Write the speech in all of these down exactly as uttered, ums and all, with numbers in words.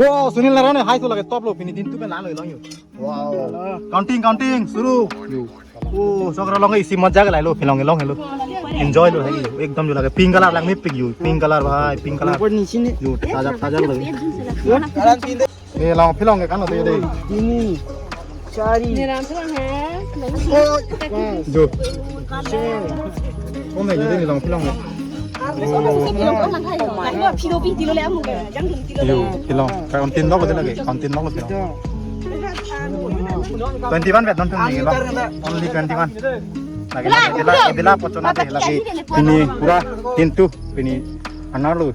Oh, Sunil Narayan hai to lake top lo, pini din tu pen lalo long yo. Wow. Counting, counting, suru. Yo. Oh, sok ra long isi maja ke lai lo, Philong ke long lo. Enjoy lo hai, ekdom yo lake pink color lang ni pik yo, pink color bhai, pink color. ऊपर नीचे नहीं। Yo, taja taja lo. Eh, long Philong ke kan lo de. Ini. Chari. Ini ram Philong hai. Oh. Yo. Kom hai yo de ni long Philong ke. Yo, Philong. Counting lo ko de lake, counting lo ko Philong. Twenty one bet non thum ni lo. Only twenty one. Lake, lake, lake, lake, pochona de lake. Pini pura tin tu, pini anar lo.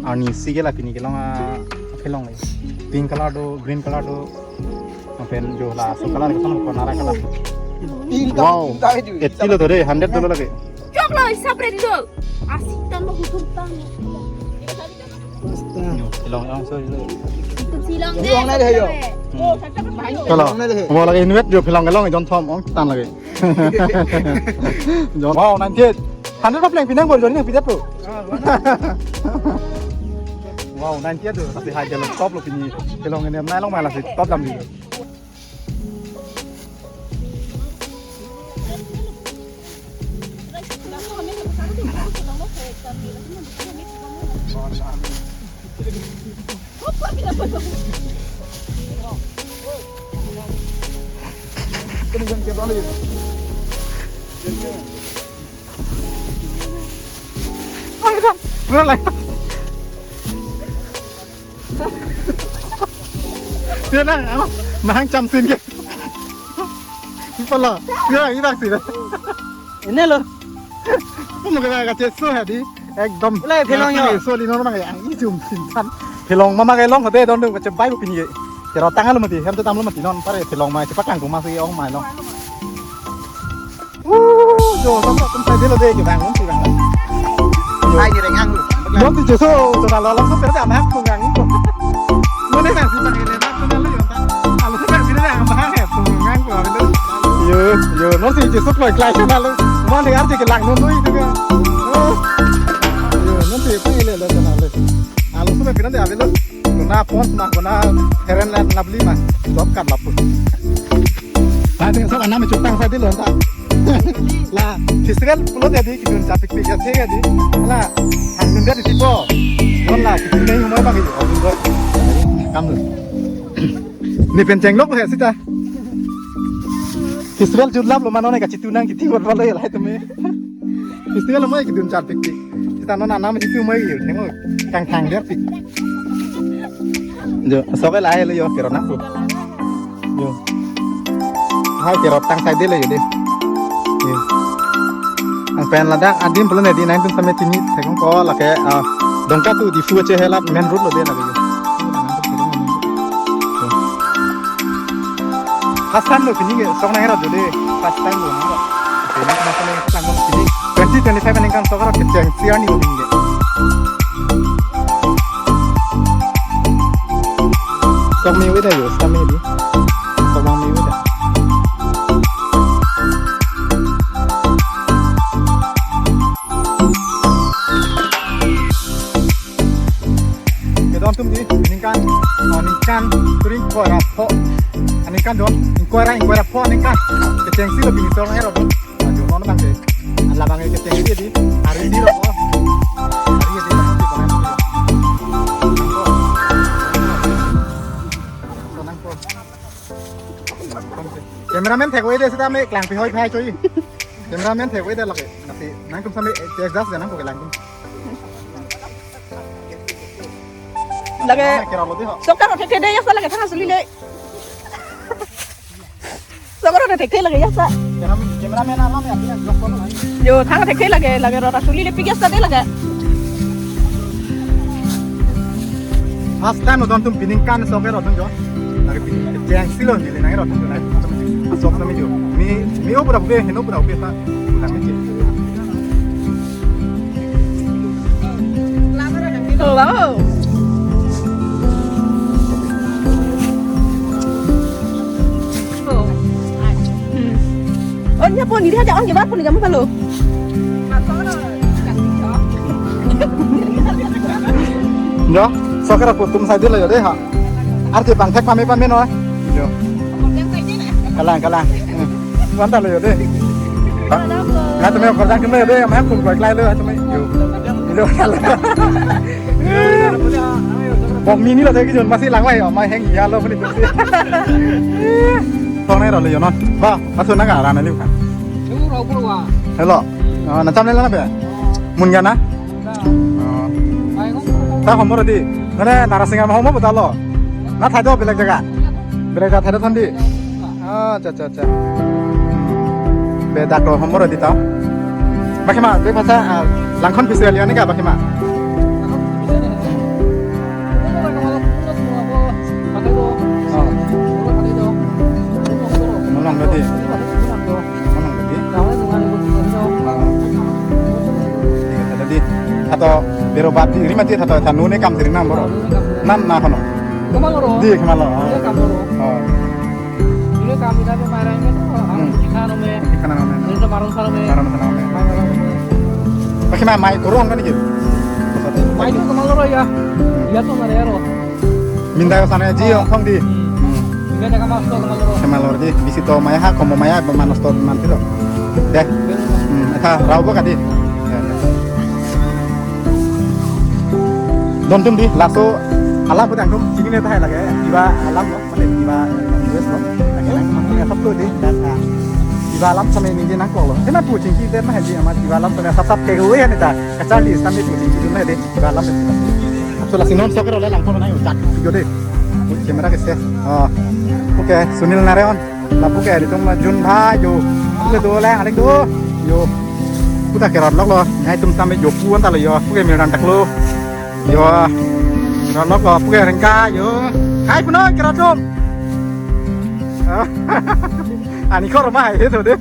Arni si ke la pini kelong a, Philong le. Pink color do, green color do. Lapen jo laso color ke son ko nara color. Wow. Eighty lo to de, hundred dolo lake. Chok lo, isap red dol. Asik tan lo, hutum tan. Yo, Philong, Philong, sorry, sorry. Itu Philong Philong deh, na deh, yo. Philong deh. Kalau Philong na deh. Mau lake invite jo Philong kelong jon thom ong tan lake. Jon. Wow, ninety eight. Hundred pa pleng pinang bor joni pidap lo. Wow, ninety eight tu, tapi hai jalo top lo pini. Philong ini nai long malah si top dam di. Pura lang. Dia nang, apa? Nang chamsin ke. Pala, ya, ini taksi dah. Ini lo. Kamu kena kacesu hadi. Ekdom. Lai, Philong yo. So, lino mang ya, ini jum sintan. Philong mama ke long hote don dong kacebai bu pini ye. Kero tangan lo mati, hem to tam lo mati non pare Philong mai cepat kang kuma si ong mai long. Wuh, jo, sama tum sai dilo de, jo, bang, tum si bang. Ai, ni reng ang. Tum si jesu, jo, kalau langsung kerja, ama hak punggang ko. Mana nang si bang ini, nak kenal lo, yo, tak. Kalau si bang ini, ama hak punggang ko, alo. Yo, yo, non si jesu kloi klai sana lo. Mana dengar je kelang non itu kan. Oh. Yo, non si apa ini lo sana lo. Alo sudah pindah deh, alo. Guna phone ma, guna heren na nabli ma. Job card lapu. Ba de so anam chutang sa dilo ta. La, festival pulo jadi kidun chapik pik ya, thik ya di. La, hang dun dia di tipo. Don la, kidun nei humai bang itu. Kam dun. Ni pen chenglok he sita. Festival jutlap lo mano ne kachitu nang kiti bor bor lo ya lai tumi. Festival lo mai kidun chapik pik. Sita non anam chitu mai yo, thenglo. Kang thang dia pik. Jo, sok la lo yo, kero nang tu. Jo. Hai kero tang sai dilo yo de. Yo. Ang pen ladak adim pulo ne di nang tum sampai sini, thekong ko lake, ah, Dongka tu Diphu ache helat main road lo de lake yo. First time lo pini ke, sok nang rot jodi, first time lo nang rot. Oke, ini kena kena lang pini. Twenty twenty-five ningkan sok rot kecheng siar ni pini ke. Sok mi weda yo, sok mi di. Sok mi weda. Kedon tum di, ningkan, oh, ningkan, turing kora pho. Ningkan don, ingkoi ra, ingkoi ra pho ningkan. Kecheng si lo pini sok nang rot. Ajo non bang de. Ala bang kecheng si di, hari di rot. Hari di rot. Cameraman thek wai de sita me klang pi hoi phai choi. Cameraman thek wai de lake. Nasi nang tum sami adjust de nang ko kelang tum. Lake. Kera lo de ho. Sok rot thekthe de ya sa lake thang suli le. Sok rot thekthe lake ya sa. Cameraman, cameraman alam ya, ya, vlog ko lo. Yo, thang thekthe lake, lake rot suli le pik ya sa de lake. First time lo don tum pining kan sok rot don jo. Lake pining kecheng si lo ni le nang rot don jo. Sok sami jo. Mi, mi o pura pura, heno pura pura ta. Pulang ni. Oh, wow. Oh. Hmm. Oh, niya po, ni dia aja, oh, niya po, ni kamu kalau. Jo, sok rot tum sai dilo yo de ha. Arti pangthek pame pame noi. Yo. Kalang, kalang. Hmm. Mantap lo yo deh. Nangtum me korjang tum lo yo deh, amahang kum koi klai lo nangtum me. Yo. Ilo kalang. Bok mini lo deh, kijon masih langwai yo, mai heng ya lo puni tuh. Tong nai ro lo yo non. Ba, asu naga rana liu kan. Hello. Oh, na cham le na be. Mun gana? Oh. Ta homor di. Nane Narasing ama homor puta lo. Na thai do belek jaga. Belek jaga thai do thon di. Ah, cha cha cha. Be dak lo homor di ta. Baki ma, be masa, ah, Langkon Festival ya ni ka baki ma. Oh. Menang berarti. Menang berarti. Tadi atau berobat di rumah dia atau tanu ne kam diri nang boro. Nan na kono. Kamal ro. Di kamal ro. Iya, kamal ro. Oh. Dulu kami tapi main ini tuh, ah, Hmm. di sana me. Di sana me. Di sana marun sana me. Marun sana me. Marun sana me. Pakai ma mai kurang kan gitu. Mai itu kamal ro ya. Iya tuh mana ya ro. Minda sana ji ong khong di. Hmm. Minda kamal ro kamal ro. Kamal ro di. Bisi to maya ha komo maya bemanos to man tilo. Deh. Hmm, eta rau bo kadi. Deh, deh. Don tum di laso alam putang tum sini ne tahai lagi. Iba alam lo, mane iba U S lo. Lagi nang mane sab tu di dan, ah, iba alam sampai ni nang kok lo. Kena pu chingki den mah di amat iba alam sampai sab sab ke gue ya ni ta. Kacharli sampai pu chingki dun mah di iba alam. Apso lasi non sok ro le Langkon nai utak video de. Camera ke se. Oh. Oke, Sunil Narayan. Lapu ke di tum Jun bhai yo. Oke do le alik do. Yo. Puta kerot lok lo. Nai tum sampai yo puan ta lo yo. Oke, Mirdan tak lo. Yo. Kerot lok lo. Oke, rengka yo. Hai puno kerot dong. Ani kor mai itu deh.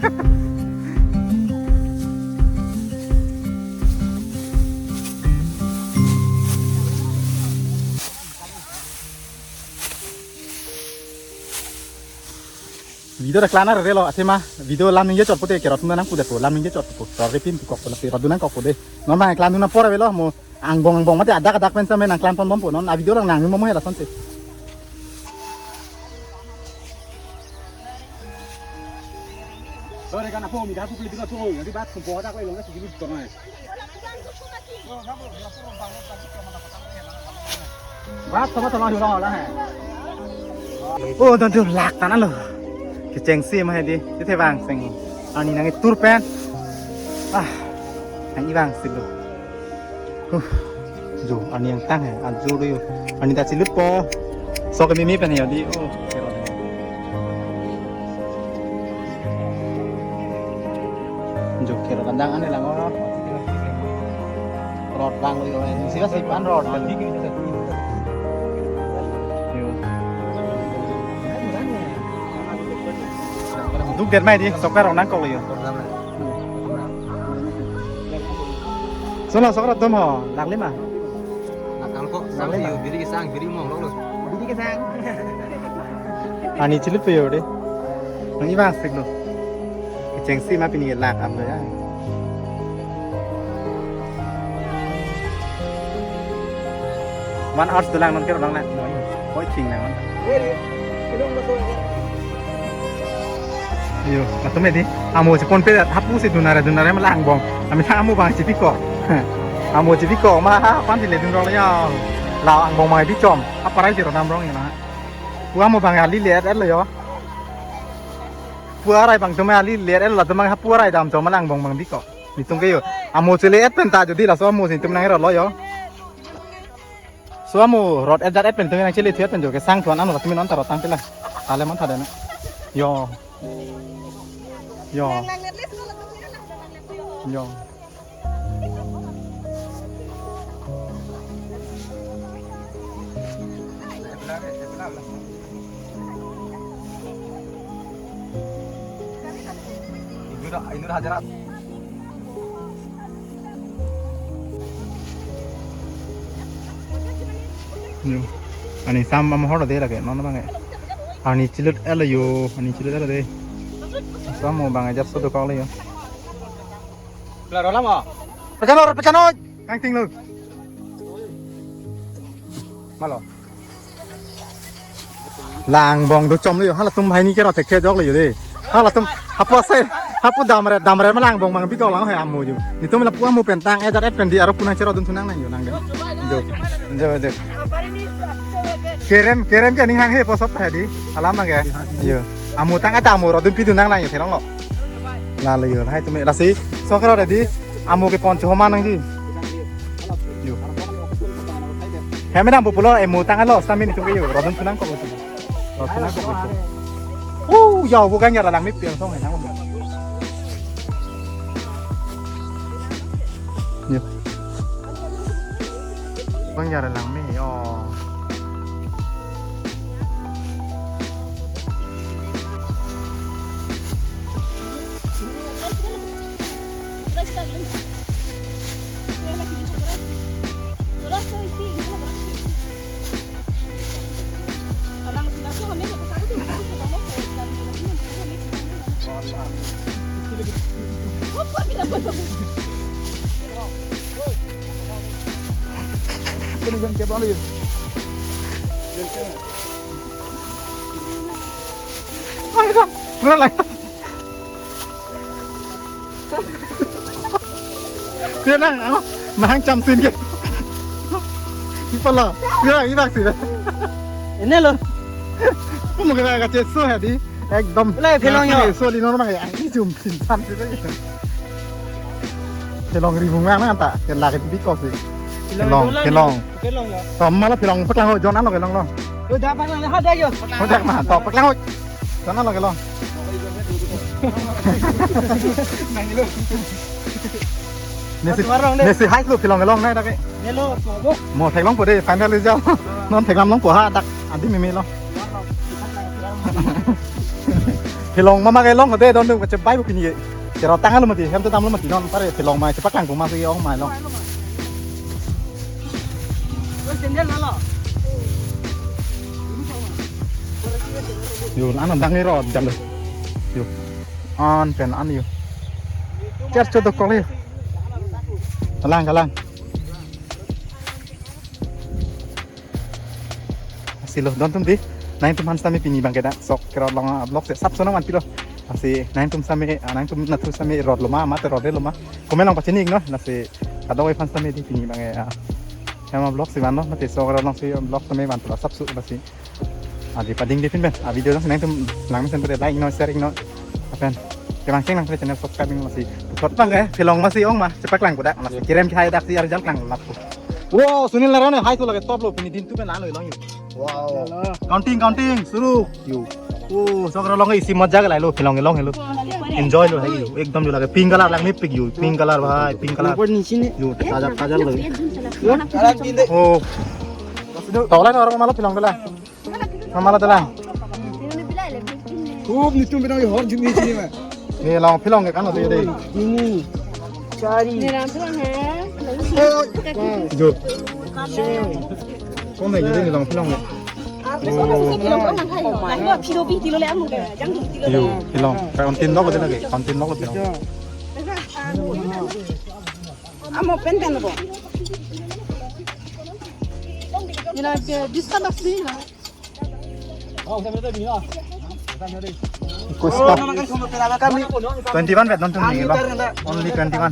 Video dak klana re lo, asema video lam ningje chot pote kerot nang pudet po, lam ningje chot po, ror repin kok po, ror dun nang kok po de. Non ma klan dun apor avelo mo, angbong angbong mate adak adak pen same nang klan pon bom po, non a video lang nang mo mo hela sonte. Sorry kan apo mi dah aku beli tiga tuh, jadi bat kumpul tak lagi nggak segini tuh. Bat sama sama hilang orang eh. Oh, don tu lak tanah lo. Kechengsi mah di, di tebang seng. Ani nang tur pen. Ah, nang ibang silo. Huh. Jo, ani angtang eh, ajo do yo. Ani ta chilut po. Sok mimi pen yo di. Oh, kerot. Jo, kerot kandang ane lang oh. Rot bang lo yo. Sila si pan rot. Yo. Duk det mai di, sok ka rong nang kok lo yo. Solo sok rot dom ho, lak lima. Nakal kok, Lak lima. Biri kisang, biri mong lo. Biri kisang. Ani chilut pe yo de. Nang ibang sik lo. Kechengsi ma pini lak am ya. One hours dolang non kero lang na. Koi thing na non. Yo, matum edi. Amo si pon pe hapu si dunare dunare ma la angbong. Ami tha amo bang si piko. Amo si piko ma ha pan si le dun rong ya. La angbong ma bichom. Apa rai si ro nam rong ya na. Pu amo bang ali le et lo yo. Pu arai bang tum ali le et lo tum hapu arai dam chom ma la angbong bang biko. Nitum ke yo. Amo chele et pen ta jodi laso amo si tum nang ro lo yo. So amo rot et jat et pen tum nang chele thiat pen jo kesang thuan ano la tum non ta rot tang pela. Ale man tha dana. Yo. Yo. Yo. Inur, inur hajarat. Yo. Ani sam am hor de lage, non bang. Ani chilut elo yo, ani chilut elo de. Sam mo bang ajar so do kok le yo. Pela rola mo. Pekano, pekano. Kang ting lo. Malo. Langbong do chom le yo, halatum banghini ke rot thekthe jok le yo de. Halatum hapu asai, hapu damre, damre ma langbong mang bikok lang he amu yo. Netum lapu amu pen tang-et jar-et pen di aro pu nangcherodun thu nang nang yo nang de. Jo, jo, jo. Kerem, kerem ke ning hanghe pu sot he di. Alam nang ke. Yo. Amu tang-et amu rodun pidun nang nang yo thelong lo. La le yo, lahai tum lasi. Sokro de di. Amu kepon choma nangji. Yo. Hem dam pulo, emu tang-et lo, sami netum ke yo. Rodun thu nangkok. Oh, ya, bukan ya, langme pi angsong nang. Yo. Bukan ya, langme, yo. Ayo, Kang. Mula lagi. Dia nang, apa? Nang chamsin ke. Ipala. Dia lagi taksi dah. Ini lo. Kamu kena kaceso ya di. Ekdom. Lai, phelong yo. Soli normal ya. Ini jum pinsan gitu ya. Phelong ri bunga na ta. Kena lagi bikos sih. Phelong, phelong. Phelong yo. Sama lo phelong paklang ho, jon ano phelong lo. Udah pernah lihat aja. Udah mah, to paklang ho. Sana lagi lo. Nesi, nesi hai lo phelong kelong nai dak ke. Hello, tuh. Mo theklong po de final result. Non theklam long po ha dak adi mimi lo. Phelong mama kelong de don dum kachebai po pini. Cherot tang lo mati, hem to tam lo mati non pare phelong mai chepak lang po masi ong mai lo. Yo, ano dang ni ro jalo. Yo. An pen an yo. Cher cho dokok yo. Kalang, kalang. Lasi lo, don tum di. Nangtum aphan sitame pini abang ke dak sok kerot long, ah, vlog se sap sonong anti lo. Lasi nangtum sitame, ah, nangtum nathu sitame rot lo ma, mate rot lo ma. Comment along pachini ik non. Lasi kadokave aphan sitame di pini abang ke, ah, hem a-vlog si van lo, mate sok kerot long si vlog sitame van pula sap su lasi. Adi pading di pin pen. A video lang nangtum lang mesen pada like non, share non. Apen. Kemang cheng lang channel subscribe lasi. Thot abang ke phelong masi ong ma. Chepak lang po dak. Lasi kerem kehai dak si arjal klang lap po. Wow, Sunil Naron hai to lagi top lo pini din tu pen lalo long yo. Wow. Counting, counting, suru. Yo. Oh, sok kerot long isi maja ke lai lo phelong long lo. Enjoy lo hai yo. Ekdom yo lagi pink color langmepik yo. Pink color bhai, pink color. Yo, taja taja lo. Oh. Tola nor malo phelong tola. Mama la tola. Khub netum pinang hor juni juni ma. Ni long phelong ke kan lo de. Ini. Chari. Ni long phelong he. Jo. Kong ni ni long phelong ke. Yo, phelong. Content lo ko de lagi. Content lo ko phelong. Amo pen pen lo. Ila ke discount asli na. Ikusta. Twenty one bet nonton ni lo. Only twenty one.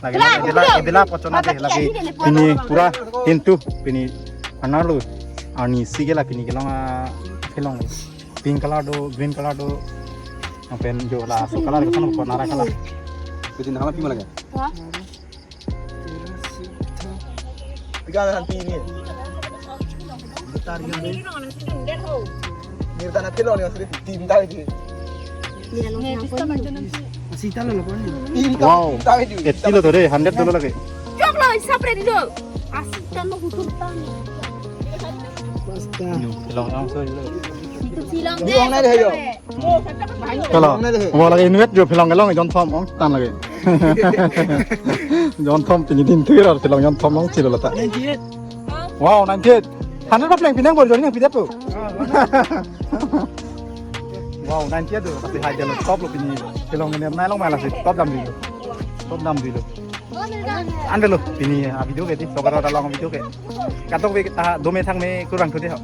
Lagi lagi edila edila pochona de lagi. Pini pura hintu pini anerlo. Arnisi ke la pini kelong a phelong. Pink color do, green color do. Lapen jo laso color ke sana ko nara color. Bitin hama pima lagi. Tiga nanti ini. Nirtana pilo ni asli tim tahu itu. Asita lo lo ni. Tim tahu, wow. Tim tahu itu. Eighty lo to de, hundred dolo lagi. Chok lo, isap ready lo. Asita lo hutur tan. Basta. Yo, phelong langsung lo. Itu silang. Buang na de yo. Kalau mau lagi invite jo phelong kelong jon thom ong tan lagi. Jon thom pini din tu ro phelong jon thom long chilo lata. Wow, ninety eight. Hundred pa pleng pinang bor joni nang pidat tu. Wow, ninety eight tu. Tapi hai jalo top lo pini. Phelong ini nai long malah si top dam dilo. Top dam dilo. An lo pini a video ke di. Sokaro ta long video ke. Kadokave ta do me thang me kurang thu de ho.